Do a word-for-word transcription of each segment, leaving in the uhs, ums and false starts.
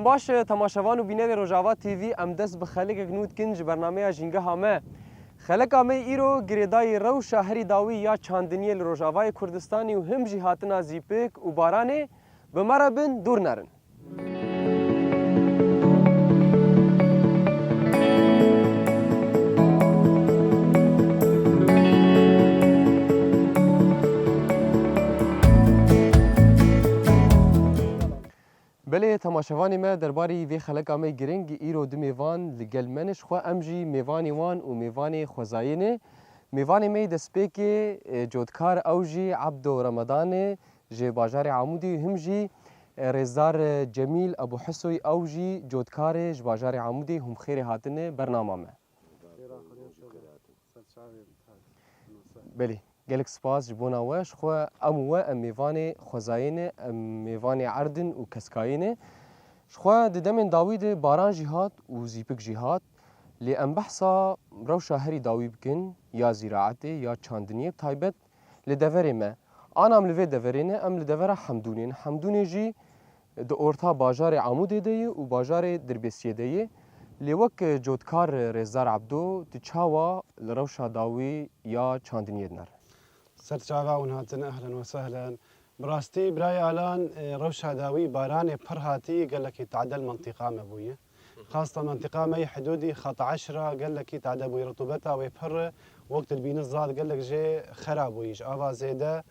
Baş e, temaşevan û bînerê Rojava T V, em dest bi xelekek nû dikin ji bernameya Jîngeha me. Xeleka me îro girêdayî rewşa herî dawî ya çandiniyê li Rojavayê Kurdistanê û him jî hatina zîpik û baranê. Bi me re bin, dûr nerin. Belê, temaşevanê me, derbarî vê xeleka me giring, îro du mêvan li gel me ne, ji xwe em jî mêvanê wan û mêvanê xwezayê ne. Mêvanê me yê destpêkê, e, cotkar, ew jî Ebdo Ramadan e, ji bajarê Amûdê, him jî, e, rêzdar, e, Cemîl Ebû Hisoy, ew jî cotkar e, ji bajarê Amûdê, hûn bi xêrê hatine bernama me. Belê, gelek spas ji bona we. Ji xwe em û we, em mêvanê xwezayê ne, em mêvanê erd in û keskayê ne. Ji xwe di demên dawî de baran jî hat û zîpik jî hat. Lê em behsa rewşa herî dawî bikin, ya zîraetê, ya çandiniyê, bi taybet li deverê me. Ana em li vê deverê ne, em li devera Hemdûnê ne. Hemdûnê jî di orta bajarê Amûdê de ye û bajarê Dirbêsiyê de ye. Lê wek cotkar rêzdar Ebdo, tu çawa li rewşa dawî ya çandiniyê dinere? Ser çava hûn hatin, ehlen we sehlen. Bi rastî, birayê Alan, e, rewşa dawî baranê pir hatî gelekî tade li mentiqa me bûye. Xasta mentiqa me yê hidûdî xet eşra gelekî tade bûye. Ritûbeta wê pir e, wek tu dibînî zad gelek jê xera bûye. Ji ava zêde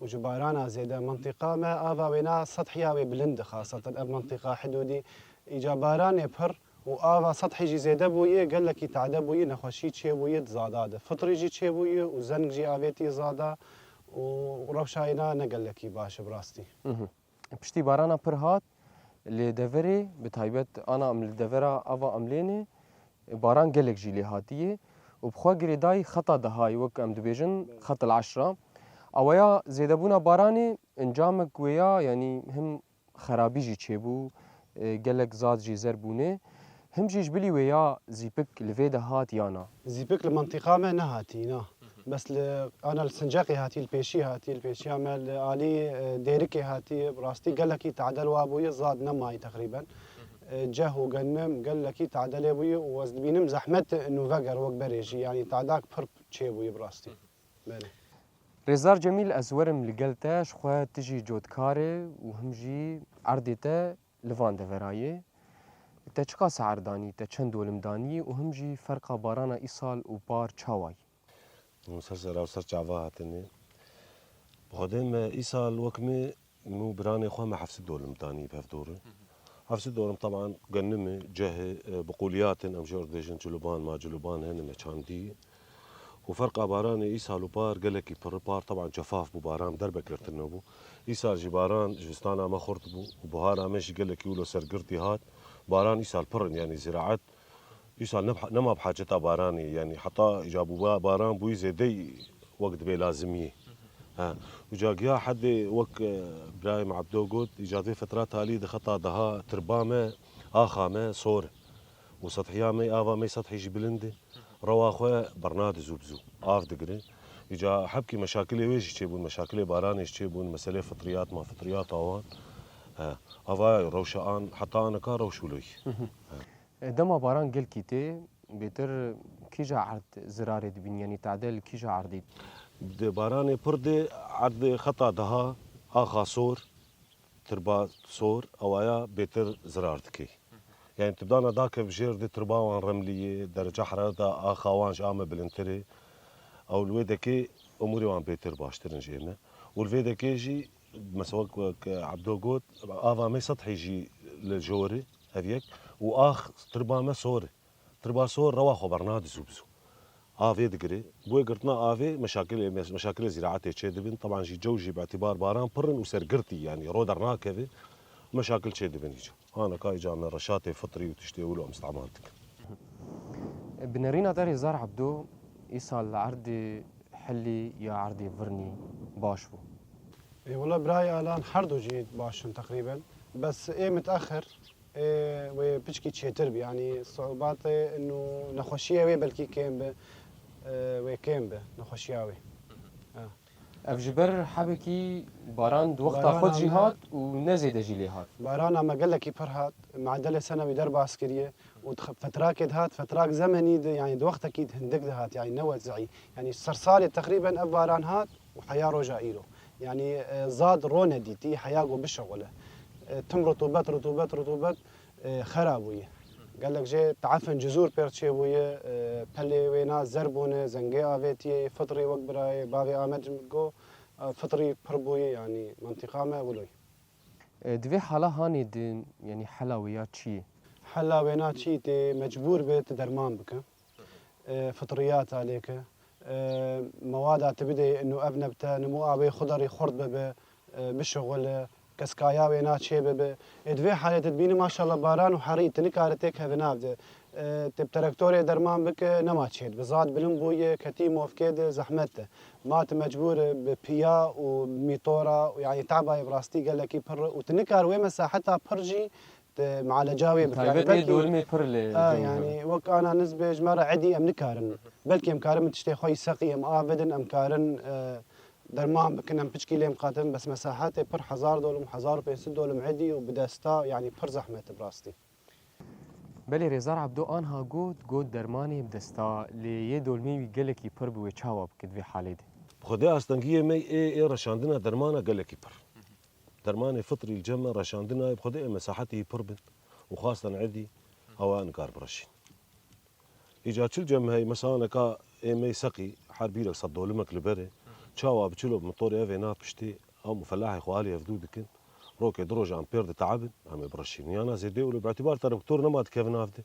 û ji barana zêde. Mentiqa me ava wêna sethiya wê bilind e, xaseten ev mentiqa hidûdî. Îca baranê pir û ava sethî jî zêde bûye, gelekî tade bûye, nexweşî çêbûye di zada de. Fitrî jî çêbûye û zeng jî avêtî zada û rewşa wêna ne gelekî baş e bi rastî. Mhm. Piştî barana pir hat, li deverê, bi taybet ana em li devera ava em lê ne, baran gelek jî lê hatiye û bi xwe girêdayî xeta dehayê, wek em dibêjin, xet el eşra. Awaya zêdebûna baranê encamek wê ya, yanî him xerabî jî çêbû, e, gelek zad jî zer bûne. Him jî ji bilî wê ya zîpik li vê de hat ya na? Zîpik li mentiqa me nehatî, na. Bes li, ana li Sincaqê hatî, li pêşî hatî, li pêşiya me li alî, e, Dêrikê hatî, bi rastî gelekî tade li wa bûye, zad nemayî teqrîben. E, ceh û genim gelekî tade lê bûye û ez dibînim zehmet nû veger wek berê jî, yanî tadak pir çêbûye bi rastî. Belê. Rêzdar Cemîl, ez werim li gel te, ji xwe tu jî cotkar e û him jî erdê te li van devera ye. Te çiqas erd anî, te çend dolim danî û him jî ferqa barana îsal û par çawa ye? Hûn ser sera û ser çava hatine. Bi Xwedê me îsal wek me, min û biranê xwe me heft sed dolim danî bi hevdor re. Heft sed dolim teban genim e, ceh e, e, biquliyat in, em jê re dibêjin culuban, ma culuban hene me çandî. Û ferqa baranê îsal û par gelekî pir e. Par teban cefaf bû, baran derbe girtin nebû. Îsal jî baran ji zivistana me xurt bû û buhara me jî gelekî wilo sergirtî hat. Baran îsal pir in, yanî ziraet Îsal ne, nema bi haceta baranê, yanî heta îca bûba baran bûyî zêdeyî wek dibê lazimiyê. Ha. Û ca giya hedê wek, e, birayê me Ebdo got, îca vê fetra talî di xeta daha tirba me, axa me sor e. Û sethiya me, ava me sethî jî bilind e. Rewa xwe bernade zû bi zû. Av digire. Îca hebkî meşakilê wê jî çêbûn, meşakilê baranê jî çêbûn, meselê fitriyat, ma fitriyata wan. Ha. Ava rewşa an, heta aneka rewş wilo yî. Dema baran gelkî tê, bêtir kîja erd zirarê dibîn, yanî tade li kîja erdê? Di baranê pir de erdê xeta daha, axa sor, tirba sor, ewaya bêtir zirar dike. Yanî tu dana dakev jêr de tirba wan remlî ye, derece herareta axa wan ji a me bilindtir e. Ew li wê dekê umûrê wan bêtir baştir in ji ê me. Û li vê dekê jî, mesela wek, wek Ebdo got, ava me sethî jî li jor e. Ev yek. Û ax tirba me sor e. Tirba sor rewa xwe bernade zû bi zû. Avê digire. Bi wê girtina avê meşakilê, meşakilê zîraetê çêdibin. Teban jî cew jî bi îtîbar baran pir in û sergirtî, yanî ro dernakeve. Meşakil çêdibin îca. Aneka îca me reşatê fitrî û tiştê wilo em îstemal dikin. Bi nerîna te Rêzdar Ebdo, îsal erdê Hilî ya erdê Virnî baş bû? Ê, wela birayê Alan her du jî baş in teqrîben. Bes ê mitexir, ê wê piçkî çêtir bî. Yanî siûbatê û nexweşiyê wê belkî kêm bi, ê, wê kêm bi, nexweşiya wê. Ha. Ev ji ber hebekî baran di wexta xwe de jî hat û ne zêde jî lê hat. Barana me gelekî pir hat. Medelê senewî derbas kiriye û di fetrakê de hat, fetrak zemenî de, yanî di wextekî de hindik de hat, yanî ne wezî. Yanî sersalê teqrîben ev baran hat û heya roja îro. Yanî, e, zad ro nedîtî, heya got bişexule. E, tim rutubet, rutubet, rutubet, e, xera bûye. Gelek jê teefin cizûr pêr çêbûye, e, pelê wêna zer bûne, zengê avêtiyê, fitrî wek birayê, bavê Amed got, e, fitrî pir bûye, yanî mentiqa me wilo ye. E, di vê hala hanê de, yanî hela wê ya çi ye? Hela wêna çi tê, mecbûr be tu derman bike. E, fitriyata lê ke. E, mewada tu bidê, inu ev nebte, nimû avê xudarî xurt bibe, e, bişixule, keskaya wêna çê bibe. Ê di vê halê tu dibînî maşallah baran û herî, tu nikare têkeve nav de. E, tu bi traktorê derman bike, nema çê dibe. Zad bilind bûye, ketî movkê de, zehmet e. Ma tu mecbûr e bi piya û mîtora û, yanî, teba yê bi rastî gelekî pir e û tu nikar wê mesaheta pir jî tu mualeca wê bike. Yanî, taybet ê belkî dolimê pir lê, ha, cem yanî, wek ana nizbê ji me re edî em nikarin. Belkî em karin tiştê xwe yî seqî em av bidin, em karin, e, derman bikin, em piçkî lê miqatin, bes mesahetê pir hezar dolim, hezar û pênc sed dolim edî û bi desta, yanî, pir zehmet e bi rastî. Belê, Rêzar Ebdo anha got, got dermanê bi desta, lê yê dolmê wî gelekî pir bi wê çawa bike di vê halê de? Bi xwedê astengiyê me ê, ê reşandina dermana gelekî pir. Dermanê fitrî li cem me reşandina ye, bi xwedê ê mesahetê yî pir bin û xwastan edî hewa nikar bireşîn. Îca çil cem hey, mesalaneka ê me yî seqî her bîrek sed dolimek li ber e. Çawa bi çilo bi motorê ev ê na piştê, ew mufelahê xwe alî hevdû dikin. Rokê du rojan pêr diteebin, em ê bireşînin. Yana zêdê û li bi îtîbar traktor nema dikevin av de.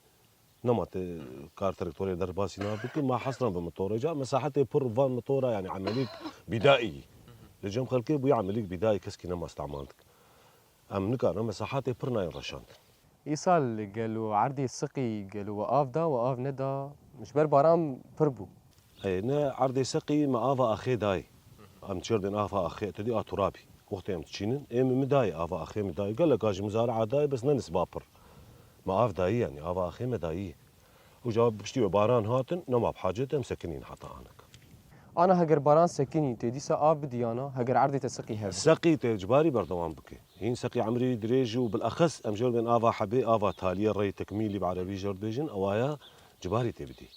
Nema te kar traktorê derbasî nav bikin, ma hesran bi motorê. Ca mesahetê pir van motora, yanî emelîk bîdayî. Li cem xelkê bûye emelîk bîdayî, keskî nema îstemal dikin. Em nikarin, em mesahetê pir nayên reşandin. Îsal gelo erdê siqî, gelo we av da, we av neda? Ji ber baran pir bû. Ê, ne erdê seqî me ava axê dayê. Em çêrdên ava axê, te dî a turabî. Wextê em diçînin, ê min, min dayê, ava axê min dayê. Geleka ji mizara dayê, bes ne nisba pir. Me av dayî, yanî ava axê me dayî. Û ca piştî wê baran hatin, nema bi hacet em sekinîn heta anek. Ana heger baran sekinî, tê dîsa av bidiyana, heger erdê te seqî hebe? Seqî tê cibarî berdewam bike. Hîn seqî emrî dirêj û bilexes em jêr bên ava hebê, ava taliyê rey tekmîlî bi erebî jêr dibêjin, ewaya cibarî tê bidî.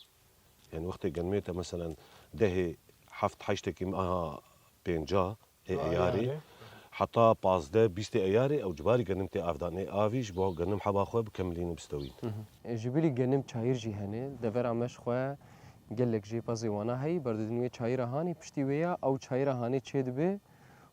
Yanî wextê genimê te meselen dehê heft heştekî meha pênca ê eyarê, heta pazdeh bîstê eyarê ew cibarî genim tê avdan. Ê avî ji bo genim heba xwe bikemilînin, bistewînin. Ji bilî genim çayir jî hene. Devera me ji xwe gelek jê pezê wana heyî, berdidin wê çayira hanê, piştî wê ya ew çayira hanê çêdibe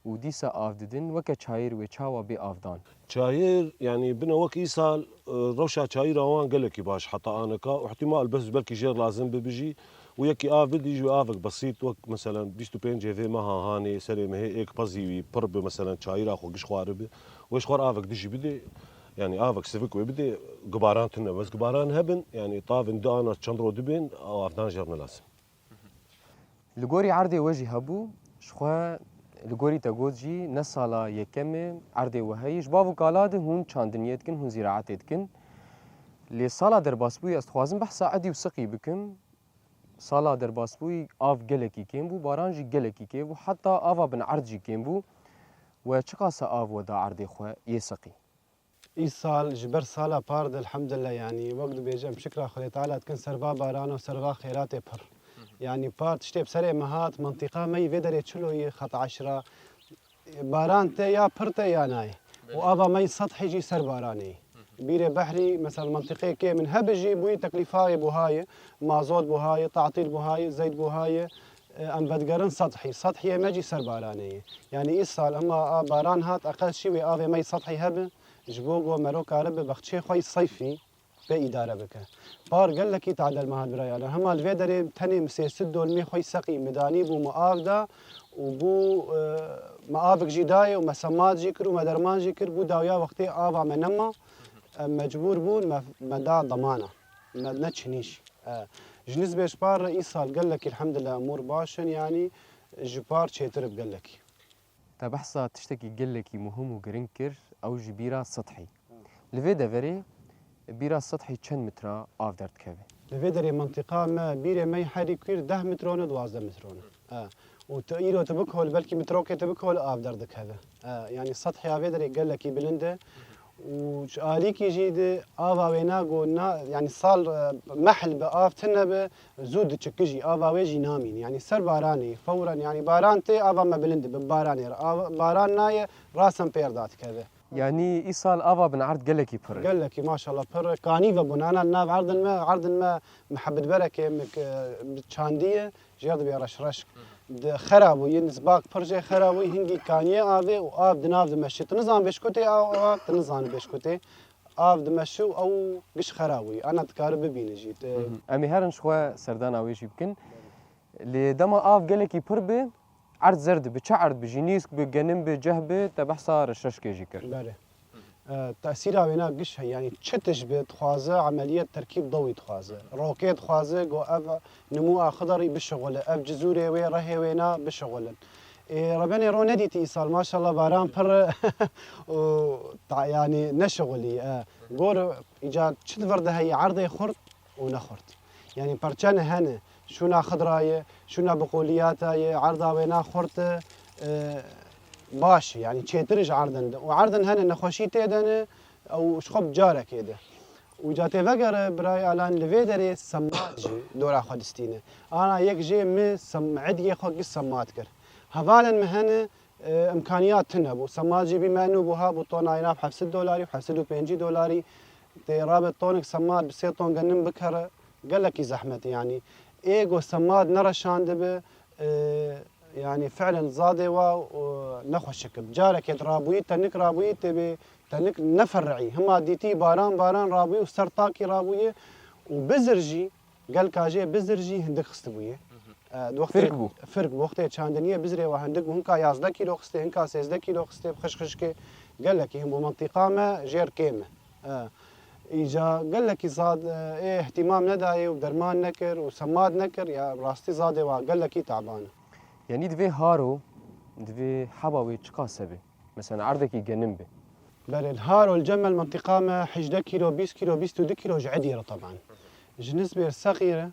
û dîsa av didin. Weke çayir wê çawa bê avdan? Çayir, yanî bine wek îsal, e, rewşa çayira wan gelekî baş heta aneka û ihtimal bes belkî jêr lazim bibe jî û yekî av bidî ji wê avek besît wek meselen bîst û pêncê vê meha hanê serê mehê êk pezî wî pir bi, meselen çayira xwe giş xwaribi, wê ji xwe re avek dijî bidê, yanî avek sivik wê bidê, gubaran tune, bes gubaran hebin, yanî tavên du ana çend ro dibên, avdan jêr ne lazim. Li gorî erdê we jî hebû, ji xwe li gorî te got jî ne sala yekem e erdê we heyî. Ji bav û kala de hûn çandiniyê dikin, hûn zîraetê dikin. Lê sala derbasbûyî ez dixwazim behsa edî û siqî bikim. Sala derbasbûyî av gelekî kêm bû, baran jî gelekî kêm bû, heta ava bin erd jî kêm bû. We çiqasa av we da erdê xwe yê siqî? Îsal ji ber sala par de elhamdulillah, yanî wek dibêje em şikra Xwedê Teala dikin ser va barana û ser va xêratê pir. Yanî par tiştê bi serê me hat, mentiqa me yî vê derê çilo yî, xet eşra. Baran tê ya pir tê ya nayê. Û ava me yî sethî jî ser baranê yî. Bîrê behrî, mesela mentiqê kê min hebe jî bûyî teklîfa yê buha ye, mazot buha ye, tatîl buha ye, zeyt buha ye. Em vedigerin sethî. Sethiyê me jî ser baranê ye. Yanî îsal hema a baran hat, eqel şî wê avê me yî sethî hebe. Ji bo ku mero karibe bexçê xwe yî seyfî pê îdare bike. Par gelekî tadel me hat birayane. Hema li vê derê tenê mi sê sed dolmê xwe yî seqî mi danî bû mi av da û bû, e, me avik jî dayê û me semat jî kir û me derman jî kir. Bû dawiya wextê ava me nema. Em mecbûr bûn me, me da demana. Me neçinî jî. E, ji nizbê ji par re îsal gelekî elhamdulillah emûr baş in, yanî ji par çêtir bi gelekî. Te behsa tiştekî gelekî muhim û giring kir, ew jî bîra sethî. Li vê deverê bîra sethî çend metre av derdikeve? Li vê derê mentiqa me, bîrê me herî kûr deh metre ne, duwazdeh metre ne. E, û tu îro tu bikol, belkî bi trokê tu bikol av derdikeve. E, yanî sethê avê derê gelekî bilind e. Û ji alîkî jî di ava wêna ku na, yanî sal, e, mehl bi av tune bi, zû diçikijî, ava wê jî namîn. Yanî ser baranê, fewren, yanî baran tê, ava me bilind e, bi baranê re. Ava, baran naye, rasen pêr dadikeve. Yanî îsal ava bin erd gelekî pir e. Gelekî, maşallah, pir e. Kanî vebûn. Ana nav erdin me, erdin me mihebit berekê, mi k-, bi çandiye, jê dibê reş reş. Di xera bûyî, nizbak pir jê xera bûyî, hingî kaniyê avê û av di nav dimeşi. Tu nizan bêşkutê av, av, tu nizan bêşkutê. Av dimeşi û ew giş xera bûyî. Ana dikari bibîni jî. Tu Hı hı. Em ê herin ji xwe serdana wê jî bikin. Lê dema av gelekî pir bi, erd zer dibi. Çi erd bi? Jînîsk bi, genim bi, ceh bi, te behsa reşreşkê jî kir. Belê. E, tesîra wêna giş heye. Yanî çi tişt bi dixwaze, emeliyet terkîb dewî dixwaze. Rokê dixwaze, go ev nimû a Xidirî bişixule, ev cizûrê wê, rehê wêna bişixulin. Ê, rebenê ro nedîtî îsal, maşallah baran pir û ta-, yanî neşixulî. E, gor îca çi di vir de heye, erdê xurt û nexurt. Yanî perçene hene, şûna Xidra ye, şûna Biqoliyata ye, erda wêna xurt e, e, baş e, yanî çêtir e ji erdin de. Û erdin hene nexweşî tê de ne, ew ji xwe bi carekê de. Û ca tê vegere birayê Alan, li vê derê semad jî dora xwe distîne. Ana yek jê mi sem-, ediyê xwe giş semad kir. Hevalên mi hene, e, imkaniyat tune bû. Semad jî bî me nû bû, ha bû tona yê nav heft sed dolarî, heft sed û pêncî dolarî. Tê rabe tonik semad bi sê ton genim bikere, gelekî zehmet e yanî. Ê go semad nereşandibe, e, yanî fiilen zadê wa, e, nexweşik e. Carekê di rabûyî, tenik rabûyî, tê bê tenik nefereî. Hima dîtî baran, baran rabûyî û ser takî rabûyî û bizir jî, Gelka jê bizir jî hindik xistibûye. E, di wextê Firk bû. Firk bû. Wextê çandiniyê bizirê we hindik bû. Hinka yazdeh kîlo xistê, hinka sêzdeh kîlo xistê bi xişxişkê. Gelekî him bû. Mentiqa me jêr kêm e. E, îca gelekî zad, e, ê ihtimam nedayê û derman nekir û semad nekir. Ya rastî zadê wa gelekî taban e. Yanî divê haro, divê heba wê çiqas hebe? Mesela erdekî genim be. Belê, li Harol Cemel mentiqa me hejdeh kîlo, bîst kîlo, bîst û du kîlo ji edî re teban. Ji nisbê seqî re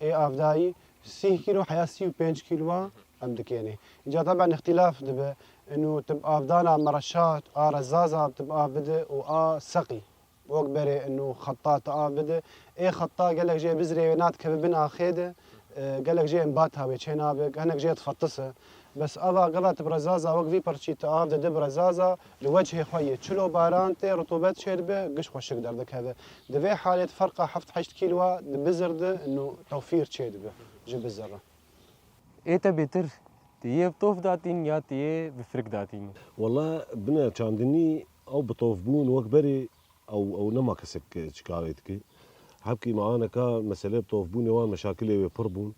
ê avdayî sîh kîlo heya sî û pênc kîloa em dikênê. Îca teban îxtîlaf dibe, inu tib avdana mereşat, a rezaza tib av bide û a seqî. Wek berê inu xeta tu av bide. Ê xeta gelek jê bizrê wê nadikeve bin axê de, e, gelek jê embata wê çênabe, hinek jê difetise. Bes ava gava tu bi rezaza wek vî pirçî tu av dide bi rezaza, li wechê xwe yê çilo baran tê, rutubet çêdibe, giş xweşik derdikeve. Di vê halê di ferqa heft heşt kîloa di bizir de inu tewfîr çêdibe ji bizir re. Ê te bêtir, tu yê bi tof datîn ya tu yê bi firik datîn? Wela bine çandinî ew bi tof bûn wek berê Ew, ew nema kesek çika wê dike. Hebkî me aneka meselê bi tovbûnê wan meşakilê wê pir bûn.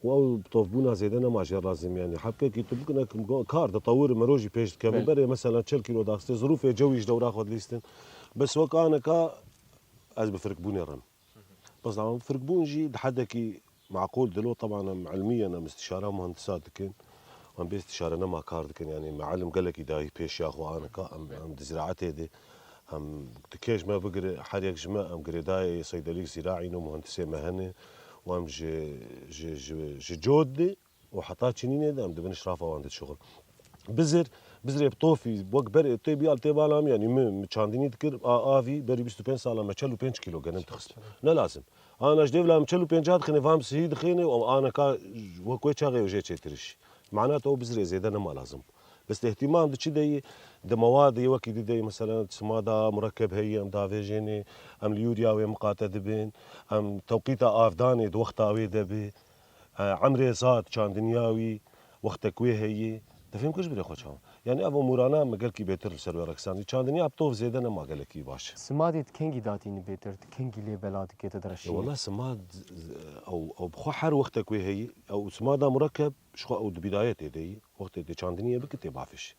Û ew bi tovbûna zêde nema jê lazim, yanî hebkekî tu bikine kar de tewir mero jî pêş dikeve. Belê. Berê mesela çel kîlo daxistê, zirûfê cewî ji dewra xwe dilîstin. Bes wek aneka ez bi firikbûnê re me. Bes ama firikbûn jî di hedekî Meqûl dilo, teban em ilmiyen em îstîşara muhendisa dikin. Em bê îstîşare nema kar dikin. Yanî me ilim gelekî dayî pêşiya xwe anika. Em, em di ziraetê de, em di kê ji me bigire, her yek ji me, em girêdayê seydelîk zîraî ne, muhendisê me hene û em ji, ji, ji, ji cot de û heta çinînê de em di bin işrafa wan de dişixulin. Bizir, bizirê bi tofî, wek berê tê bîyal tê bala min, yanî min, min çandinî dikir, a, avî berî bîst û pênc sala me çel û pênc kîlo genim dixist. Ne lazim. Ana ji dêvla min çel û pênca dixîne, vam sihî dixîne û aneka wek wê çaxê û jê çêtir iş. Mana te o bizirê zêde nema lazim. Bes îhtimam di çi de yî, di mewad yê wekî di de yî, mesela simada murekkeb heyî, em davêjênê, em li yûriya wê miqate dibin, em tewqîta avdanê di wexta wê de bi. E, emrê zad, çandiniya wî, wextek wê heyî. Te fêm kir ji birê xwe çawa? Yanî ev umûrana me gelkî bêtir li ser wê reksandî. Çandiniya bi tov zêde nema gelekî baş. Simadê di kengî datînî bêtir, di kengî lê bela dike, te direşînî? E, wela simad, ew, ew bi xwe her wextek wê heyî. Ew simada murekkeb, ji xwe ew di bîdayetê de yî. Wextê dê çandiniyê bike tê bafê jî.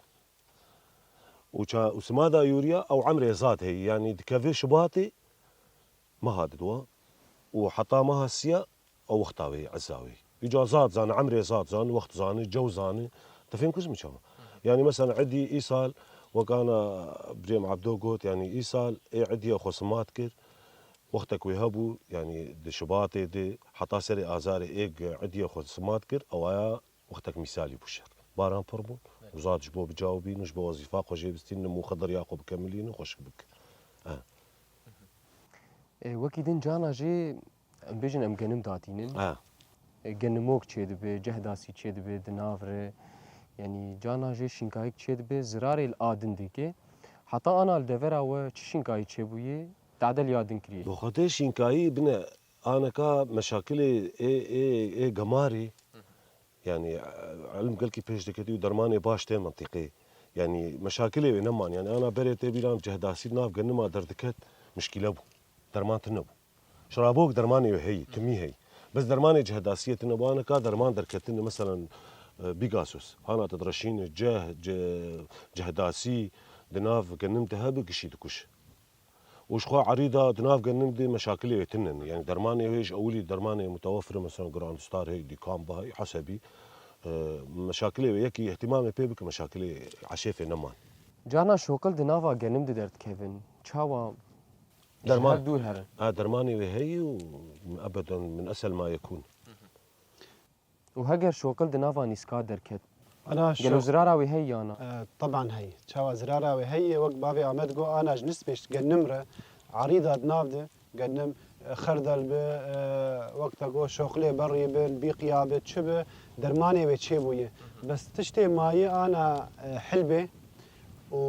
Û ça-, û simada yûriya, ew emrê zad heyî. Yanî dikeve şibatê, meha didowa û heta meha siya ew wexta wê, eza wê. Îca zad zane, emrê zad zane, wext zane, cew zane. Te fêm kir ji min çawa? Yanî mesela edî îsal wek ana birêm Ebdo got, yanî îsal ê ediyê xwe simat kir, wextek wê hebû, yanî di şibatê de heta serê azarê êk ediyê xwe simat kir, ewaya Wextek mîsalî bû şer. Baran pir bûn, wezar ji bo bicawibînin, ji bo wezîfa xwe jê bistînin û xwe deriya xwe bikemilînin, xweşik bik. E. E, wekî din cana jî em bêjin em genim datînin. E. E, genimok çêdibe, cehdasî çêdibe di nav re. Yanî cana jê şînkayîk çêdibe, zirarê li a din dike. Heta ana li devera we çi şînkayî çêbûye, tade li ya din kiriye? Bi xwedê şînkayî bine aneka meşakilê ê, ê, ê gemarî. Yanî, e, ilm gelkî pêş diketî û dermanê baş tê mintîqê. Yanî, meşakilê wê neman. Yanî, ana berê tê bîra em cehdasî di nav genima derdiket, mişkîle bû. Derman tune bû. Şirabok dermanê wê heyî, timî heyî. Bes dermanê cehdasiyê tune bû. Ana ka derman derketine, meselen, e, Bigasus. Hana te direşîne, ceh, ce-, cehdasî, di nav genim de hebe, gişî dikuş. Û ji xwe erîda di nav genim de meşakilê wê tune ne. Yanî dermanê wê ji ewilî dermanê mutewefir e, mesela Grand Star heyî, Dicamba heyî, Hesebî. E, meşakilê wê yekî îhtimamê pê bike, meşakilê eşêfê neman. Carna şoqil di nava genim de derdikevin. Çawa ji Derman. hev dûr herin? Ha, dermanê wê heyî û ebeden min esel ma yekûn. Û heger şoqil di nava nîska derket, Ana gelo şo-, zirara wê heye ya na? E, teban heye. Çawa zirara wê heye, wek bavê Amed got, ana ji nisbê ji genim re, erîda di nav de, genim, e, xerdel bi, e, wek te got, şoqilê berî bin, bîqiya bi, çi bi, dermanê wê çêbûye. Bes tiştê mayî ana, e, hilbê û,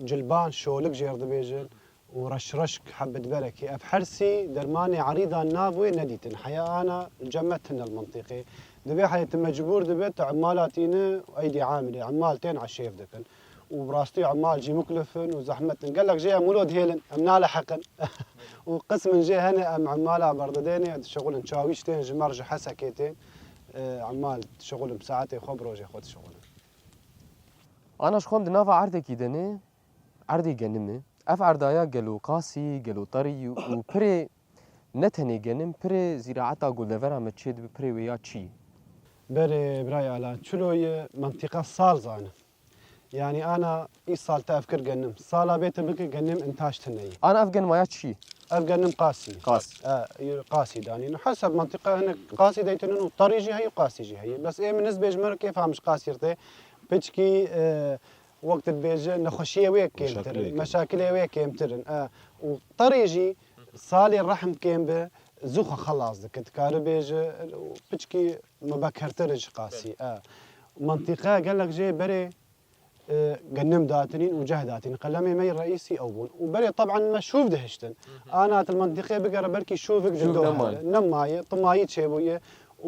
e, cilban, şolik jêr dibêjin. û reşreşk, hebit berekê. Ev her sî dermanê erîdan nav wê nedîtin. Heya ana li cem me tune li mintîqê. Divê heyê tu mecbûr dibe, tu emala tîne eydî amilê. Emal tên eşêv dikin. Û bi rastî emal jî muklif in û zehmet in. Gelek jê em wilo dihêlin, em naleheqin. Û qismin jê hene em emala berdidêne, dişixulin. Çawîş tên ji me re ji Hesekê tên. E, emal dişixulin, bi saetê xwe, bi rojê xwe dişixulin. Ana ji xwe em di nava erdekî de ne, erdê genim e. Ev erdaya gelo qasî, gelo terî û pirê ne tenê genim, pirê zîraeta ku devera me çêdibe, pirê wê ya çi ye? Berê birayê Alan, çilo ye, mintîqa sal zane. Yanî ana îsal te ev kir genim. Sala bê te bike genim intaj tune ye. Ana ev genima ya çi ye? Ev genim qasî. Qas. E, qasî danîn. Heseb mintîqa hinek qasî deytinin û terî jî heye, qasî jî heye. Bes ê min niz bêj me re kêfa min ji qasî re tê. Piçkî, e, Wek tu dibêje, nexweşiyê wê kêmtir in, Meşakilê wê. meşakilê wê kêmtir in. E, û terê jî salê rehm kêm be, zû xwe xelas dike. Dikare bêje, piçkî mubekertir in ji qasî. E, mintîqe gelek jê berê, e, genim datinîn û ceh datinîn. Qelemê me yê reîsî ew bûn. Û berê teb'en me şûv dihiştin. Ana tu li mintîqê bigere belkî şûvik Şûv dido nemaye. here. Nemaye, timayî çêbûye.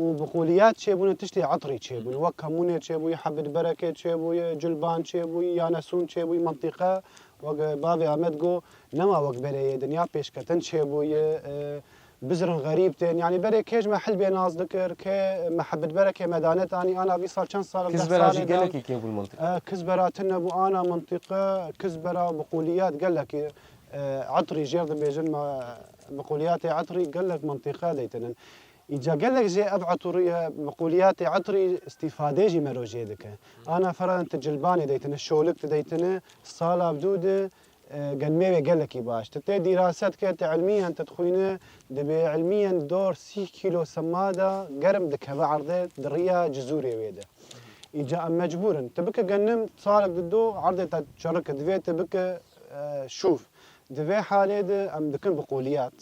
û biqûliyat çêbûne, tiştê etrî çêbûne. Wek kemûnê çêbûye, hebit berekê çêbûye, cilban çêbûye, yanesûn çêbûye, mintîqe, wek bavê Amed got, nema wek berê yê dinya pêşketin çêbûye, e, bizrin xerîb tên. Yanî berê kê ji me hilbê nas dikir, kê me hebit berekê me danet anî, ana vî sal çend sal, Kizbera jî gelekî kêm bûn mintîqe. E, kizbera tune bû, ana mintîqe, kizbera biqûliyat gelekî, e, etrî jêr dibêjin me, biqûliyatê etrî gelek mintîqe deytinin. Îca gelek jê ev etûriye bi quliyatê etrî îstîfadê jî mero jê dike. Ana feren tu cilbanê deytine, şolik tu deytine, sala bi dû de, e, genmê wê gelekî baş. Tu tê dîraset ke, tu ilmiyen tu dixwîne, dibê ilmiyen dor sî kîlo semada germ dikeve erdê di riya cizûrê wê de. Îca em mecbûr in. Tu bike genim salek di do erdê te çerike, divê tu bike, e, şûv. Di vê halê de em dikin bi quliyat.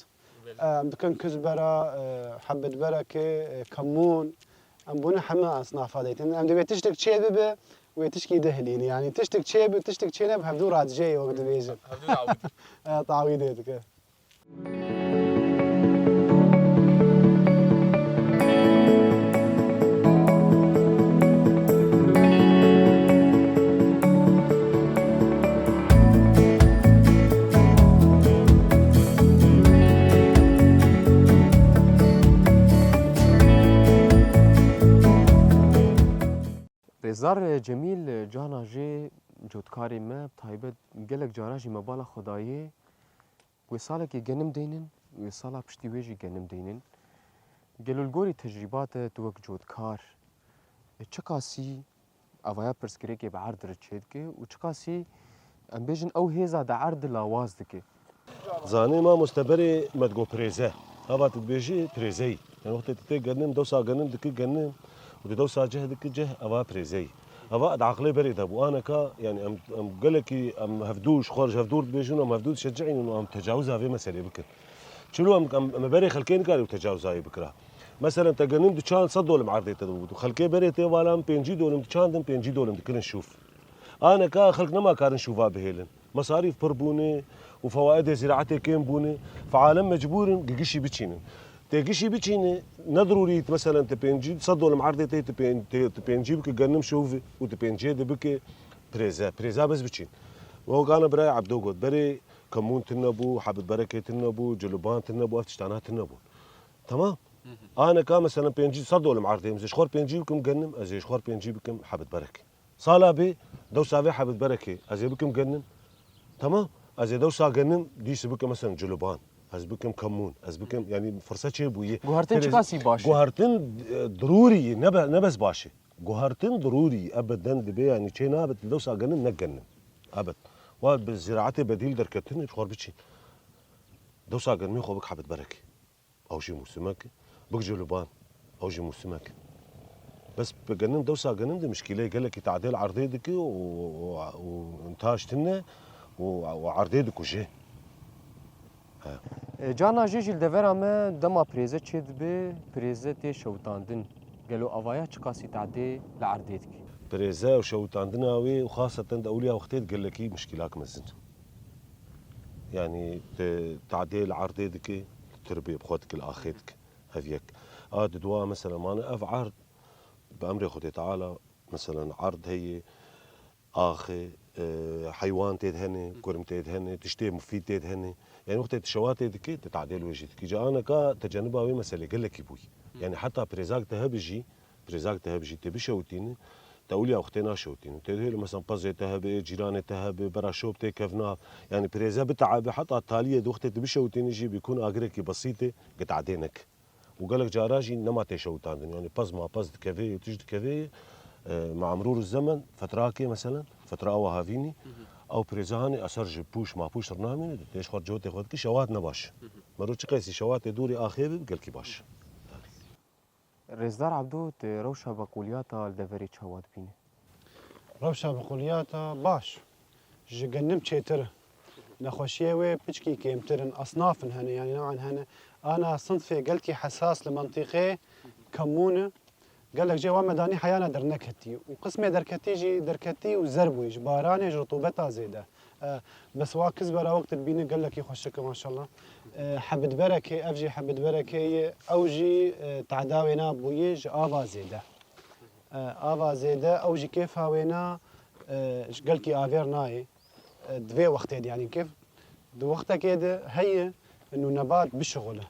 Em dikin kizbera, e, hebit berekê, e, kemûn. Em bûne heme esnafa deytin. Em divê tiştek çê bibe, wê tişkî dihilîne. Yanî tiştek çê bi, tiştek çê nebe, hevdû radijeyê wek dibêjin. Hevdû dawî. E, tawî dê dike. Rêzdar Cemîl, cana jê cotkarê me, taybet gelek cara jî me bala xwe dayê, wê salekê genim deynin, wê sala piştî wê jî genim deynin. Gelo li gorî tecrîba te tu wek cotkar, e, çiqasî avaya pirsgirêkê bi erd re çêdike û çiqasî, em bêjin, ew hêza di erd de lawaz dike? Zanî mamoste, berê me digot pirêze. Hava tu dibêjî pirêzeyî. Yani wextê tu tê genim, dewsa genim dikî genim Û di dewsa cih dike cih eva pirêzeyî. Eva di aqilê berê de bû. Aneka, yani em, em gelekî em hevdû ji xwe ji hevdûr dibêjin û em hevdû dişecihînin û em tecawiza vê meselê bikin. Çilo em, em, em berê xelkê nikarî û tecawiza wê bikira. Meselen te genim diçand sed dolim erdê te dibû. Xelkê berê tê vala em pêncî dolim diçandin, pêncî dolim dikirin şûf. Aneka xelk nema karin şûva bihêlin. Mesarîf pir bûne û fewaidê zîraetê kêm bûne. Fealin mecbûr in gişî biçînin. Tê gişî biçîne, ne dirûrî, meselen, te pêncî sed dolim erdê te, te pên-, te, te pêncî bike genim şûv û te pêncê de bike pirêze. Pirêza bes biçîn. Wek ana birayê Ebdo got, berê kemûn tune bû, hebit berekê tune bû, culuban tune bû, ev tiştana tune bûn. Tamam? Aneka, meselen, pêncî sed dolim erdê, ez ê ji xwe pêncî bikim genim, ez ê ji xwe pêncî bikim hebit berekê. Sala bê, dewsa vê hebit berekê, ez ê bikim genim. Tamam? Ez ê dewsa genim, dîs bikim, mesela, culuban. Ez bikim kemûn. Ez bikim, yani, firset çê bûye. Guhertin Pirêz-, çiqasî baş e? Guhertin, e, dirûrî ye, ne be-, ne bes baş e. Guhertin dirûrî ye. Ebeden dibe, yani, çê nabe, dewsa genim ne genim. Ebed. Wa bi ziraetê bedîl derketin, ji xwe biçîn. Dewsa genimê xwe bik hebit berekê. Ew jî mûsimek e. Bik culuban. Ew jî mûsimek e. Bes bi genim, dewsa genim de mişkîleyê gelekî tadê li erdê dike û, û, û, û intaj tune û, û erdê dikuje. He. E, carna jê jî li devera me dema pirêze çêdibe, pirêze tê şewitandin. Gelo avaya çiqasî tadê li erdê dike? Pirêze û şewitandina wê û xaseten di ewliya wextê de gelekî mişkîlak mezin. Yani, te tadê li erdê dike, li tirbê bi xwe dike, li axê dike. Ev yek. A di dua, mesela, mane ev erd, bi emrê Xwedê Teala, mesela, erd heye, axê, e, heywan tê de hene, kurm tê de hene, tiştê mufîd tê de hene. Yani, wextê tu şewatê dike, tu tadê li wê jî dike. Ca aneka teceniba wê meselê gelekî bûyî. Yani, heta pirêzak te hebe jî, Pirêzak te hebe jî tê bişewitîne, te ewliya wextê naşewitîne. Tê dihêle, mesela, pezê te hebe, cîranê te hebe, bera şop tê kevna. Yani pirêze biteabe, heta taliyê di wextê tu bişewitîne jî bîkun agirekî besîtê, gi tadê neke. Û gelek cara jî nema tê şewitandin. Yani pez ma pez dikevê, tişt dikevê, e, ma emrûr zemen, fetrakê, mesela, fetra awa havînî, ew pirêze hanê eser ji pûş ma pûş rinamîne, tê ji xwe cotê xwe dike, şewat ne baş. Mero çi qeysî şewatê dûrê axê bi, gelkî baş. Rêzdar Ebdo, tu rewşa beqûliyata li deverê çawa dibînî? Rewşa beqûliyata baş. Ji genim çêtir e. Nexweşiyê wê piçkî kêmtir in. Asnaf in hene, yanî newan hene. Ana sinfê gelkî hesas li mentîqê kemûn e. Gelek jê wa me danî heyana derneketî. Û qismê derketî jî derketî û zer bûyî. Ji baranê, ji rutûbeta zêde. E, bes wa kizbera wek tu dibînî gelekî xweşik e, maşallah. E, hebitberekê, ev jî hebitberekê ye, ew jî, e, teda wêna bûyî ji ava zêde. E, ava zêde, ew jî kêfa wêna, e, ji gelkî avêr nayê. E, di vê wextê de, yanî kêf, di wextekê de heye, nû nebat bişixule.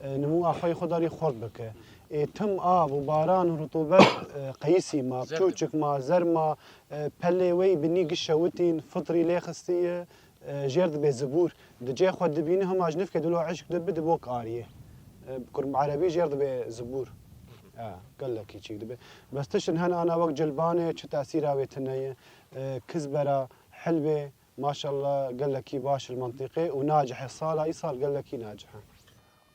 E, nimû axayî xwe darî xurt bike. Ê tim av û baran û rutûbet, e, qeyisî ma, çûçik ma, zer ma, e, pelê wê binî giş şewitîn, fitrî lê xistiye, e, jêr dibe zibûr. Di cê xwe dibîne hema ji nifkê dilo eşk dibi, dibo kariyê. E, kurm erebî jêr dibe zibûr. E, gelekî çîk dibe. Bes tiştin hene ana wek cilbanê, çi tesîra wê tune ye. E, kizbera, hilbê, maşallah, gelekî baş li mentiqê û nacihe. Sala îsal gelekî nacihe.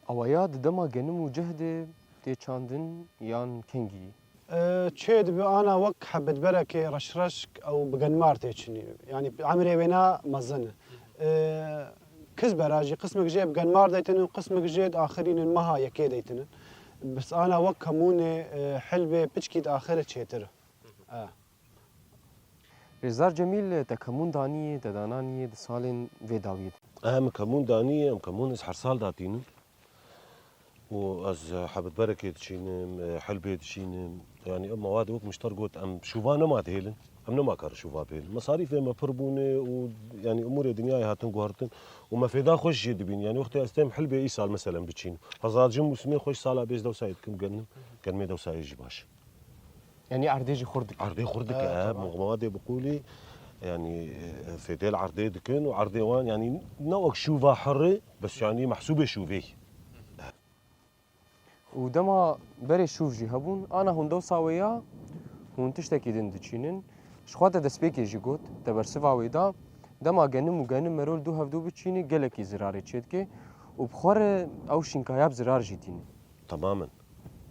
Awaya di dema genim û cih de tê çandin yan kengî? E, çê dibe ana wek hebitberekê reşreşk ew bi genmar tê çinî. Yanî emrê wêna mezin e. E, kizbera jî qismek jê bi genmar deytinin, qismek jê di axirînin meha yekê deytinin. Bes ana wek kemûnê, e, hilbê piçkî di axirê çêtir e. E. Rêzdar Cemîl, te kemûn daniyê, te dananiyê di salên vê dawiyê de? Em kemûn daniyê, em kemûn ez her sal datînim. Û ez, e, hebitberekê diçînim, e, helbê diçînim. Yanî ev mewad wek mişter got, em şûva nema dihêlin. Em nema karin şûva bihêlin. Mesarîfê me pir bûne û, yanî, umûrê dinyayê hatin guhertin û me fêda xweş jê dibîn. Yanî wextê ez têm helbê îsal, meselen, biçînim. Hezar ji mûsimê xweş sala bêj dewsa yê dikim genim, genimê dewsa yê jî baş. Yanî erdê jî xurt dike. Erdê xurt dike, e, e, tamam. Mewad-, mewadê biqûlî, yanî, e, fêdê li erdê dikin û erdê wan, yanî, ne wek şûva herê, bes, yanî, mehsûbê şûvê. Û dema berê şûv jî hebûn, ana hûn dewsa wê ya, hûn tiştekî din diçînin. Ji xwe te destpêkê jî got, te bersiva wê da, dema genim û genim merol du hevdu biçînî, gelekî zirarê çêdike û bi xwe re ew şînkaya bi zirar jî tîne. Temamen.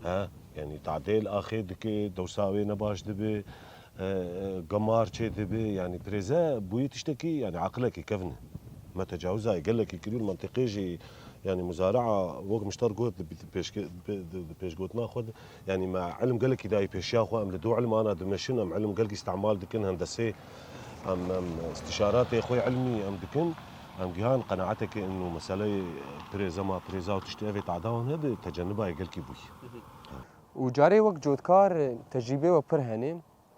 He, Yanî tadê li axê dike, dewsa wê ne baş dibe, e, e, gemar çê dibe, yanî pirêze bûyî tiştekî, yanî aqilekî kevn e. Me tecawizayê gelekî kiriyo, li mentiqê jî, yanî muzaraa, wek mişter got, di pêşke-, di, di pêşgotina xwe de, yanî me ilim gelekî dayî pêşiya xwe, em li do ilim ana dimeşin, em ilim gelkî îstemal dikin, hendesê, em, em îstîşaratê xwe ilmî em dikin, em gihan qenaeteke ino meseleyê pirêze ma pirêza û tiştê evê tada wan hebe, tecennibayê gelkî bûyî. Û carê wek cotkar tecrîbê we pir hene,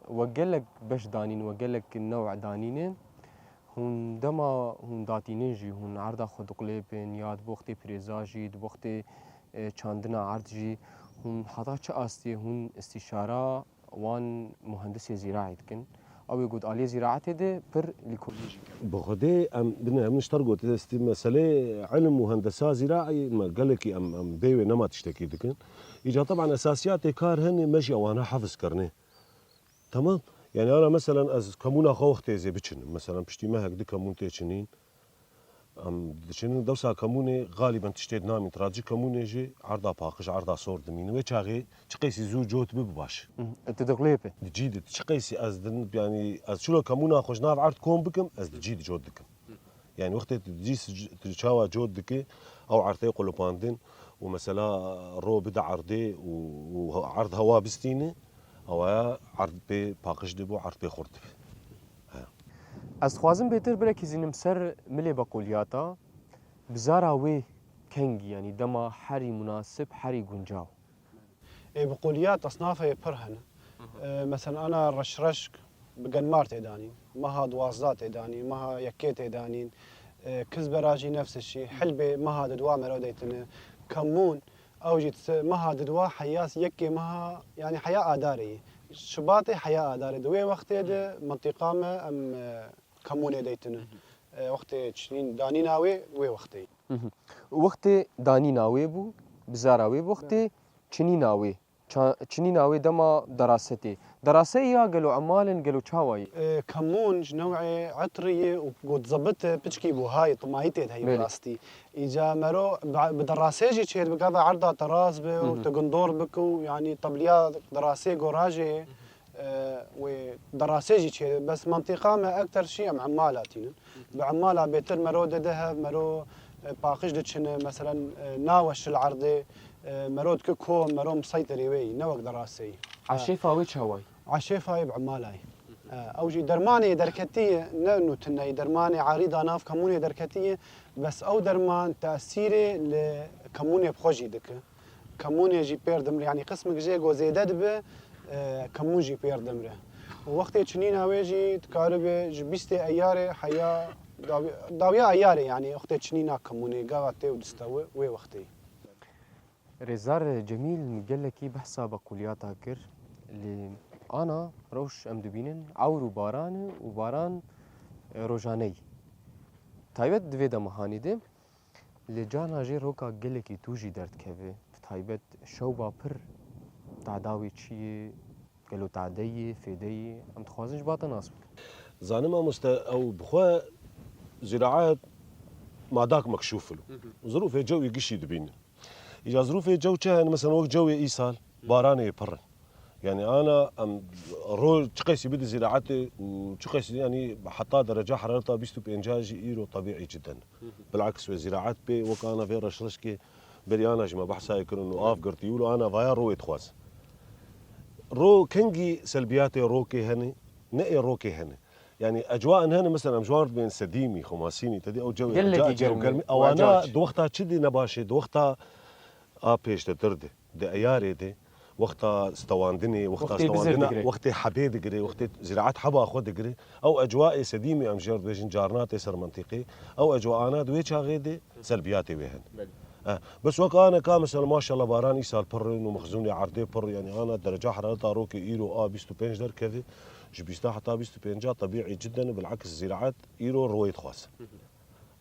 we gelek beş danîn, we gelek new danîne. Hûn dema hûn datînin jî, hûn erda xwe diqilêpin, ya di bo wextê pirêza jî, di bo wextê, e, çandina erd jî, hûn heta çi astê hûn îstîşara wan muhendisê zîraî dikin? Ew ê got aliyê zîraetê de pir lîkolîn jî. Bi xwedê em, bine, em ji te re got, destî meselê ilim û hendesa zîraî me gelekî em, em bê wê nema tiştekî dikin. Îca teban esasiyatê kar hene, me jî ewana hefz kirine. Tamam? Yani ana meselen ez kemûna xwe wextê zê biçinim. Meselen piştî mehek di kemûn tê çinîn. Em diçinin dewsa kemûnê, xaliben tiştê dinamîn. Tradijî kemûnê jî erda paqij, erda sor dimînin. Wê çaxê çi qeysî zû cot bibe baş. Hı, tu diqlêpe. Di cî de çi qeysî ez din, yani ez çilo kemûna xwe ji nav erd kom bikim, ez di cî de cot dikim. Yani wextê tu di cî sic-, tu çawa cot dike, ew erdê qulipandin û mesela ro bide erdê û, û erd hewa bistîne, ewaya erd pê paqij dibe û erd pê xurt dibe. He. Ez dixwazim bêtir birekizînim ser milê beqoliyata, bizara wê kengî, yanî dema herî munasib, herî guncaw. Ê, bi quliyat esnafê pir hene. Hı hı. E, mesela ana reşreşk bi genmar tê danîn, meha duwazdeh tê danîn, meha yekê tê danîn. E, kiz berajî nefs şî, hilbê meha didwa mero deytine. Kemûn, ew jî tise meha didwa heyas yekê meha, yani heya adarê yî. Şibatê heya adarê. Di wê wextê de mentiqa me em, e, kemûnê deytine. Hı hı. E, wextê çinîn danîna wê, wê wextê. Hı hı. Wextê danîna wê bû, bizara wê bû, wextê çinîna wê. Ça-, çinîna wê dema derase tê. Derase ya gelo emal in, gelo çawa ye? E, kemûn ji newê etrî ye û got zebit e, piçkî buha ye, timayî tê de heye. Belê. Rastî. Îca mero bi, bi derasê jî çêdibe, gava erda teraz be û, hı hı, tu gundor bike û, yanî tebliya derasê gorajê ye. E, wê derasê jî çê, bes mentiqa me ekter şî em emala tînin. Bi emala bêtir mero dide hev, mero, e, paqij diçine, meselen, e, naweşil erdê, e, mero dike kom, mero miseyterê wê yî, ne wek derasê yî. Eşêfa wê çawa yî? Eşêfa yê bi emala yî. E, ew jî dermanê derketî ye, ne nûtine yî, dermanê erîda nav kemûnê derketî ye, bes ew derman tesîrê li kemûnê bi xwe jî dike. Kemûnê jî pêr dimre, yanî qismik jê ku zêde dibe, e, kemûn jî pêr dimre. Û wextê çinîna wê jî dikaribe ji bîstê eyarê heya dawi-, dawiya eyarê, yanî wextê çinîna kemûnê gava tê û distewê wê wextê. Rêzdar Cemîl, min gelekî behsa bequliyata kir, lê ana rewş em dibînin ewr û baran e û baran, e, rojane ye. Taybet di vê dema hanî de. Lê carna jê roka gelekî tûj jî derdikeve, bi taybet şewba pir tehda wê çi ye, gelo tehde ye, fêde ye, em dixwazin ji ba te nas bikin. Zanim mamoste, ew bi xwe ziraet madak mekşûf in. Hı hı. Zirûfê cewî gişî dibînin. Îca zirûfê cew çi hene? Mesela wek cewê îsal, baranê pir in. Yani ana em ro çi qeysî bide ziraetê û çi qeysî, yani heta dereca herareta bîst û pênca jî îro tebîî cidden. Hı hı. Bilaks wê ziraet pê wek ana vê reşreşkê berî ana jî me behsayê kirin û av girtî û ana vaya royê dixwaz. Ro kengî selbiyatê rokê hene, ne ê rokê hene. Yani ecwa in hene, mesela em ji wan re bên sedîmî, xumasînî, tedî ew cewê Gelekî ca-, cew germî. Germî, û ewana ecac. Di wexta çi dî nebaşê, di wexta a pêşdetir de. Di eyarê de, wexta stewandinê, wexta Wextê bizir stewandina, digire. Wextê hebê digire, wextê ziraet heba xwe digire. Ew ecwaê sedîmî em jê re dibêjin carnatê ser mentiqê. Ew ecwaana di wê çaxê de selbiyatê wê hene. Belê. Eh, bes wek aneka mesela maşallah baran îsal pir in û mexzûnê erdê pir, yani ana dereca herareta rokê îro a bîst û pênc derkeve, ji bîsta heta bîst û pênca tebîî cidden, bilaks ziraet îro royê dixwaz. Hı hı.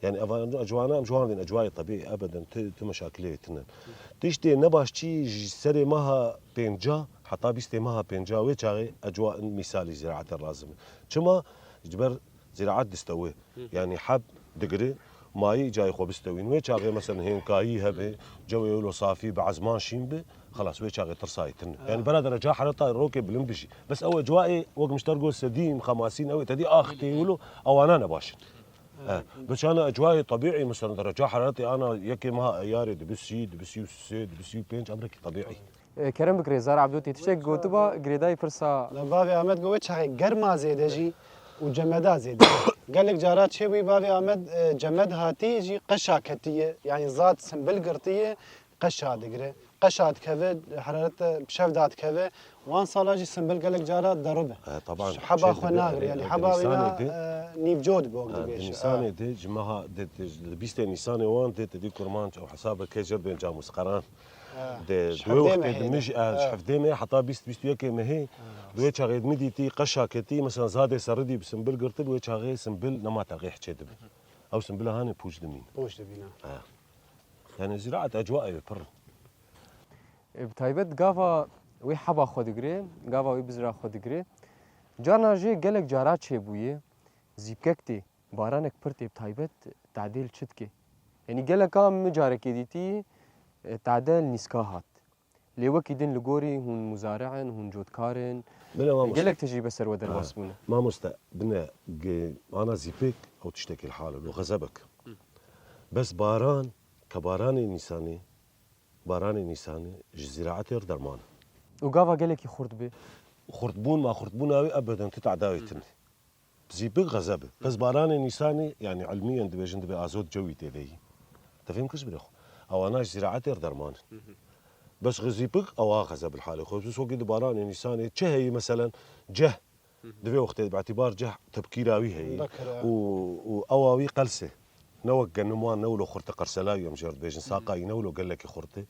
Yani ev, ecwana em ji wan dên, ecwayê tebîî ebeden ti, ti meşakilê tinen. Tiştê nebaş çi ji serê meha pênca heta bîstê meha pênca wê çaxê ecwa in mîsalî ziraetê lazim in. Çima? Ji ber ziraet distewê. Hı. Yani heb digire, mayî cayê xwe bistewîn. Wê çaxê mesela hênkayî hebe, cewê wilo safî bi ezman şîn bi, xelas wê çaxê tirsa wî tune. Yani bera dereca hereta rokê bilind bijî. Bes ew ecwaê wek mişter got sedîm, xemasîn ew tedî ax tê wilo ewana ne baş in. E, bi çana ecwayê tebîî, mesela dereca heraretê ana yekê meha Eyarê dibi sî, dibi sî û sê, dibi sî û pênc emrekî tebîî. E, kerem bik Rêzar Ebdo, tê tiştek gotiba girêdayî pirsa. La bavê Amed got, wê çaxê germa zêde jî û cemeda zêde. Gelek cara çêbûyî bavê Amed, e, cemed hatî jî qeşa ketiye, yani zad simbil girtiye, qeşa digire. Qeşa dikeve, heraret de bi şev da dikeve. Wan sala jî simbil gelek cara derib e. E, taban, heba çê xwe dibe, nagire, erê, yani e, heba di wîna, Nîsanê de, e, nîvco dibe wek e, di dibêje. Nîsanê de, ji meha de, de, di bîstê Nîsanê wan de, te dî kurmanc ew hesabeke jê bên camûsqeran. De, di wê wextê de min jî, e, ji hevdê me heta bîst, bîst û yekê mehê, di wê çaxê de min dîtî qeşa ketî, mesela zadê seridî bi simbil girtib, wê çaxê simbil nema terqê hiçê dibe. Ew simbila hanê pûç dimîn. Pûç dimîne. E. Yani ziraet ecwaê wê pir. E, bi taybet gava wê heba xwe digire, gava wê bizra xwe digire. Carna jê gelek cara çêbûye, zîpkek tê, baranek pir tê, bi taybet tadê li çi dike? Yanî geleka min carekê dîtî, e, tade li nîska hat. Lê wekî din li gorî hûn muzare in, hûn cotkar in. Bile mamoste. Gelek tecrîbe ser we derbas bûne. Mamoste, bine, ge-, ana zîpek ew tiştekî li hal e, lo xezebek. Bes baran, ke baranê Nîsanê, baranê Nîsanê ji zîraetê re derman e. Û gava gelekî xurt be? Xurtbûn ma xurtbûna wê ebeden tu tadawê tune. Zîpik xezeb e. Bes baranê Nîsanê, yani ilmiyen dibêjin dibe azot cewî tê de yî. Te fêm kir ji bilê xwe. Ewana ji zîraetê re derman in. Bes xi zîpik ewa xezeb li halê xwe. Bes wekî di baranê Nîsanê çi heyî meselen ceh. Di vê wextê de bi îtîbar ceh tepkîra wî heyî. Bekir, e. Û, û ewa wî qels e. Ne wek genim wan ne wilo xurt e, qersela wî em jê re dibêjin, saqa wî ne wilo gelekî xurt e.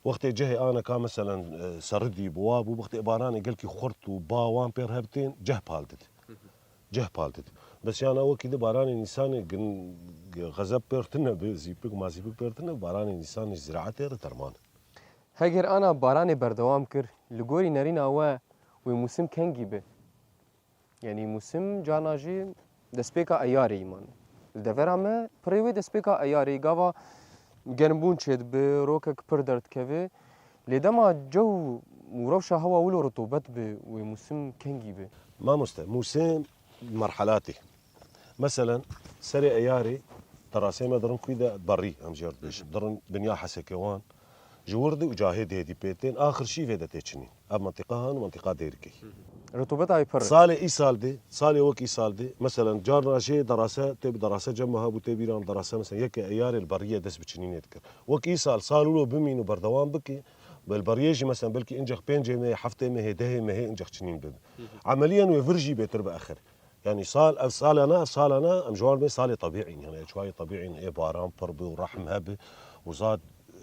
Wextê cehê aneka meselen, e, seridî bi wa bû, wextê baranê gelkî xurt û ba wan pê re hebitên ceh pal dide. Ceh pal dide. Bes yana wekî di baranê Nîsanê gin-, xezeb pê re tune bi, zîpik ma zîpik pê re tune, baranê Nîsanê ji ziraetê re derman. Heger ana baranê berdewam kir, li gorî nerîna we wê mûsim kengî be? Yanî mûsim carna jî destpêka Eyarê îman. Li devera me pirê wê destpêka Eyarê, gava germbûn çêdibe, rokek pir derdikeve. Lê dema cew û rewşa hewa wilo rutubet be, wê mûsim kengî be? Mamoste, mûsim merhelatê. Meselen, serê Eyarê derasê me dirin kû de berî, em jê re dibêjin. Dirin dinya heseke wan. Ji wir de û cahê dê dî pê tên, axir şîvê de tê çinîn. Ev mentiqa han û mentiqa Dêrikê. Rutubeta wî pir e. Salê îsal de, salê wek îsal de, meselen, carna jê derase, tê bi derase cem me hebû, tê bîran derase, meselen, yeke Eyarê li beriyê dest bi çinînê dikir. Wek îsal, sal wilo bimîn û berdewam bike, bi li beriyê jî, meselen, belkî incek pêncê mehê, heftê mehê, dehê mehê incek çinîn bibe. Emeliyen wê vir jî bêtir biexir. Yani sal, ev salana, ev salana, em ji wan bên salê tebîî in. Yani ecwayê tebîî in, ê baran pir bi û rehm hebi û zad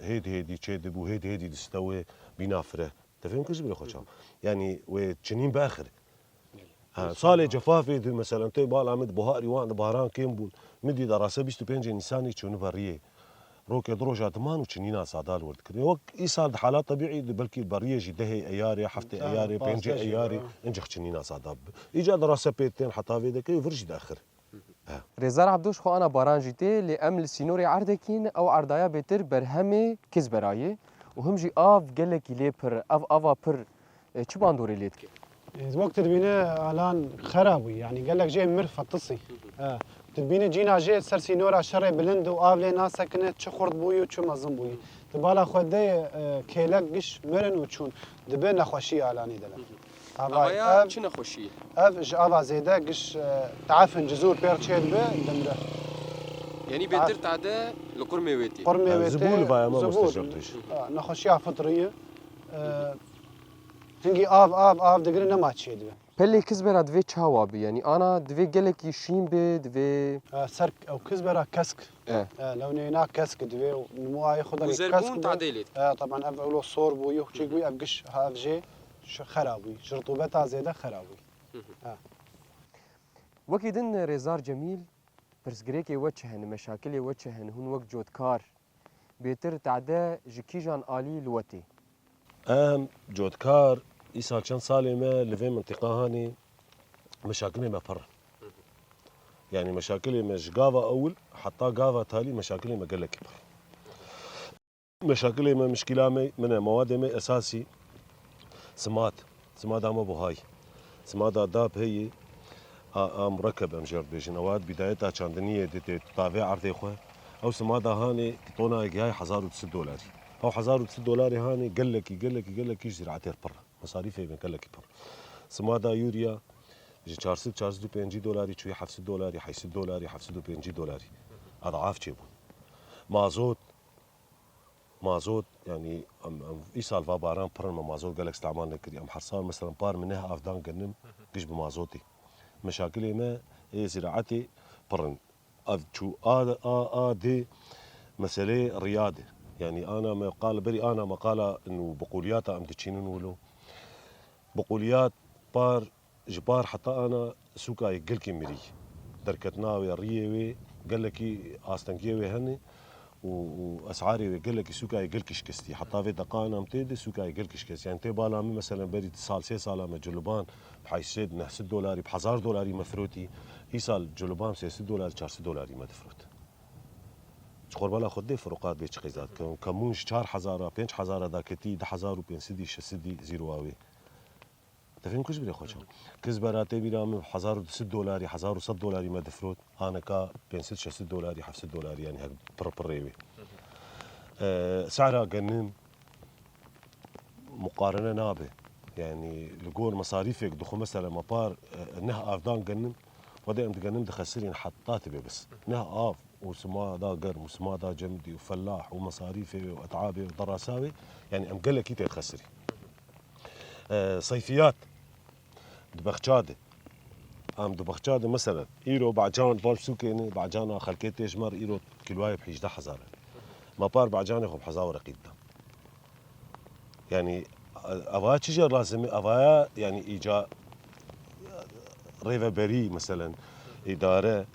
hêdî hêdî çêdibû, hêdî hêdî distewê bîna fire. Te fêm kir ji bilê xwe çawa? Yani wê çinîn biexir. Ha, salê cefafê di, meselen, tê bala min di buharî wan di baran kêm bûn. Min dî derase bîst û pêncê Nîsanê çûne beriyê. Rokê du roja diman û çinîna sada li wir dikirin. Wek îsal di hala tebîî di belkî beriyê jî dehê Eyarê, heftê Eyarê, pêncê Eyarê, incik çinîna sada bibe. Îcar derase pê tên heta vê dekê vir jî diexir. He. Rêzar Ebdo ji xwe ana baran jî tê, lê em li sînorê erdekî ne, ew erdaya bêtir berhemê Kizbera ye û him jî av gelekî lê pir, ev ava pir, e, çi bandorê lê dike? E, wek tu dibîne alan xera bûyî, yanî gelek jê mir fetisî. He. Tu dibîne cîna jê ser sînora şerê bilind û av lê nasekine, çi xurt bûyî û çi mezin bûyî. Di bala xwe de, e, kêlek giş mirin û çûn. Dibe nexweşî alanî de. Avaya ev, çi nexweşî ye? Ev ji ava zêde giş, e, teefin cizûr pêr çêdibe, dimre. Yanî bêtir tade li qurmê wê tê. Qurmê wê tê, zibû li vaya me zibûr. Mostecir tûj. Ha, nexweşiya fitrî ye. E, hingî av, av, av digire nema çêdibe. Pelê Kizbera divê çawa be? Yanî ana divê gelekî şîn be, divê... E, ser ew Kizbera kesk. E. E, lewnê na kesk divê û nimûayê xwe de kesk be. Û zerbûn tadê lê dike. E, taban ev ewlo sor bûyî, çêk bûyî, ev giş, ha, ev jê xera bûyî. Ji rutubeta zêde xera bûyî. E. Wekî din Rêzar Cemîl, pirsgirêkê we çi hene, meşakilê we çi hene, hûn wek cotkar bêtir tade ji kîjan alî li we tê? Em cotkar, îsal çend salê me li vê mintiqa hanê meşakilê me pir in. Yani meşakilê me ji gava ewil heta gava talî meşakilê me gelekî pir. Meşakilê me, mişkila me, min e, mewadê me esasî simad. Simada me buhay. Simada dab heye, a, a murekeb em jê re dibêjin. Ewa di bidayeta çandiniyê de tê tavê erdê xwe. Ew simada hanê di tonayê gihayê hezar û du sed dolarî. Ew hezar û du sed dolarê hanê gelekî, gelekî, gelekî ji ziraetê re pir e. Mesarîfê me gelekî pir. Simada yûriya ji çar sed, çar sed û pêncî dolarî çûyî heft sed dolarî, heyşt sed dolarî, heft sed û pêncî dolarî. Edaf çêbûn. Mazot, mazot, yanî em, em îsal va baran pir in, me mazot gelek îstemal nekirî. Em her sal, mesela, par min neh avdan genim giş bi mazotê. Meşakilê me ê ziraetê pir in. Ev çû a, a, a dê meseleyê riyadê. Yanî ana me qal, berî ana me qala û biquliyata em diçînin wilo. Biquliyat par, ji par heta ana sûka yê gelkî mirî. Derketina wê, riyê wê, gelekî astengiyê wê hene û, û esarê wê gelekî, sûka yê gelkî şikestî. Heta vê deqan em tê de sûka yê gelkî şikestî. Yani tê bala min, meselen, berî du sal, sê sala me culuban bi heyşt sed, neh sed dolarî, bi hezar dolarî me firotî. Îsal culuban sê sed dolarî, çar sed dolarî me difirot. Ji qorbala xwe dê firoqat bê çi qîzat. Ke, ke mûn ji çar hezara, pênc hezara daketî, du hezar û pênc sedî, şeş sedî zîrowa wê. Te fêm kir ji bilê xwe çaw. Kiz beratê bîra min hezar û du sed dolarî, hezar û sed dolarî me difirot. Aneka pênc sed, şeş sed dolarî, heft sed dolarî, yani hek pir pirê wê. E, sehra genim muqarene nabe. Yani li gor mesarîfek dixwe, mesela me par, e, neh avdan genim, xwedê em digenim dixesirîn heta tibe bes. Neh av û simada germ û simada cemidî û felah û mesarîfê wê û et'abê û derasa wê, yani em gelekî tê dixesirîn. E, seyfiyat di bexça de. Em di bexça de, meselen, îro bacan bar sûkê ne, bacana xelkê tê ji me re îro kîloyê bi hejde hezar e. Me par bacanê xwe bi hezar wereqî dida. Yani, e, eva çi jê lazim e? Eva ya, yani, îca rêveberî, meselen, îdare,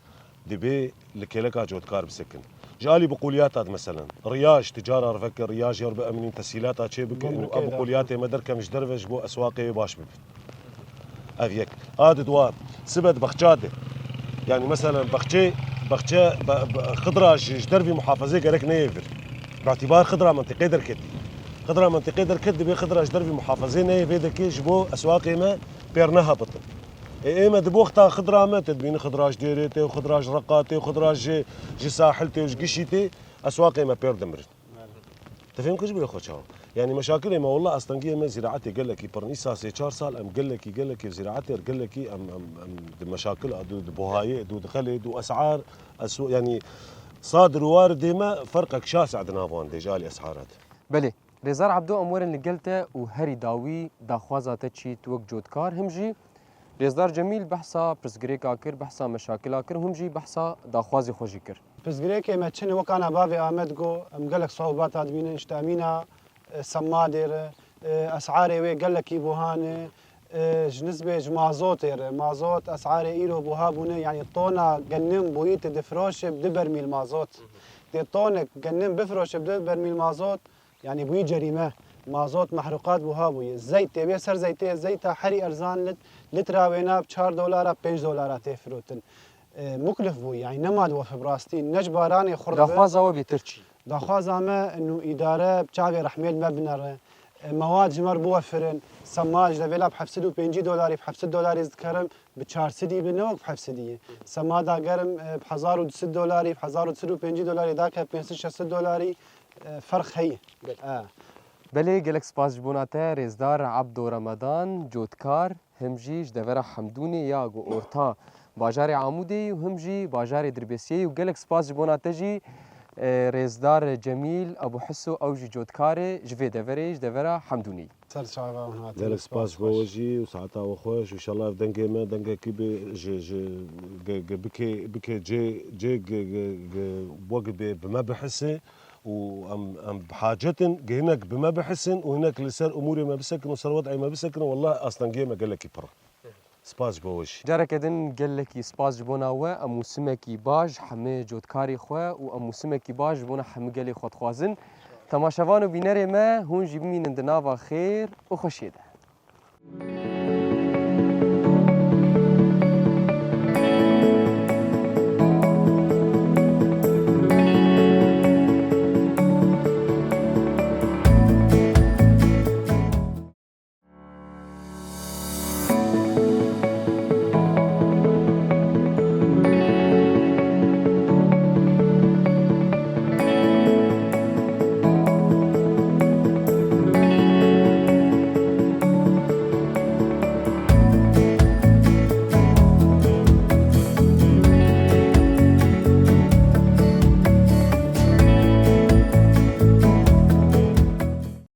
Dibê li kêleka cotkar bisekin. Ji alî biquliyata de, meselen, riyaj, ticara riveke riyaj ya biemînin, tesîlata çêbikin û ev biquliyatê me derkem ji derve ji bo eswaqê wê baş bibin. Ev yek. A di dua, sibe di bexça de. Yani, meselen, bexçê, bexçe, be, be, xidra ji, ji dervî muhafezê gerek neyê vir. Bi îtîbar xidra mentiqê derketî. Xidra mentiqê derket, dibê xidra ji dervî muhafezê neyê vê dekê ji bo eswaqê me pêr nehebitin. Ê, ê me di bo xita xidra me, te dibînî xidra ji dêrê tê û xidra ji reqa tê û xidra ji, ji sahil tê û ji gişî tê, eswaqê me pêr dimirin. Te fêm kir ji bilê xwe çawa? Yani meşakilê me, wallah, astengiyê me ziraetê gelekî pir in. Îsa sê çar sal em gelekî, gelekî ziraetê gelekî em, em, em di meşakil a, di, di buhayê, di, di xelê, di esar, esu, yani sadir û waridê me ferqek şase'e di nav wan de ji alî esara de. Belê. Rêzdar Ebdo, em werin li gel te û herî dawî daxwaza te çî tu wek cotkar, him jî Rêzdar Cemîl behsa pirsgirêka kir, behsa meşakila kir, him jî behsa daxwazê xwe jî kir. Pirsgirêkê me çi ne, wek ana bavê Amed got, em gelek siûbata dibînin, ji temîna, e, semadê re, e, esarê wê gelekî buha ne, e, ji nizbê ji mazotê re, mazot esarê îro buha bûne, yanî tona genim bûyî tu difiroşe bi du bermîl mazot. Tê tonek genim bifiroşe bi du bermîl mazot, Yanî bûyî cerîme, mazot, mehruqat buha bûye. Zeyt tê bê ser zeytê, zeyta herî erzan lit-, litra wêna bi çar dolara, pênc dolara tê firotin. E, muklif bû, yanî nema diwefe bi rastî, ne ji baranê xurt be. Daxwaza we bêtir çi? Daxwaza me û îdare bi çavê rehmê li me binere. E, mewad ji me re biwefirin. Semad ji devêla bi heft sed û pêncî dolarî, bi heft sed dolarî ez dikerim. Bi çar sedî be, ne wek bi heft sedî ye. Semada germ, e, bi hezar û du sed dolarî, bi hezar û du sed û pêncî dolarî dake pênc sed şeş sed dolarî, e, ferq heye. Belê. E. Belê, gelek spas ji bona te, Rêzdar Ebdo Remedan, cotkar, him jî ji devera Hemdûnê ya ku orta bajarê Amûdê yî û him jî bajarê Dirbêsiyê yî û gelek spas ji bona te jî, e, Rêzdar Cemîl Ebû Hiso, ew jî cotkar e ji vê deverê, ji devera Hemdûnê yî. Ser çava hûn hatin. Gelek spas bo we jî û saeta we xweş. Înşallah ev dengê me dengekî be ji, ji, ge, ge bike, bike cê, cê ge, ge, ge, wek be bi me bihise û em, em bi hacet in ge hinek bi me bihisin û hinek li ser umûrê me bisekin û ser wed'ê me bisekin, wallah astengiyê me gelekî pir. Spas ji bo we jî. Careke din gelekî spas ji bona we. Em mûsimekî baş ji hemî cotkarê xwe û em mûsimekî baş ji bona hemî gelê xwe dixwazin. Temaşevan û bînerê me, hûn jî bimînin di nava xêr û xweşiyê de.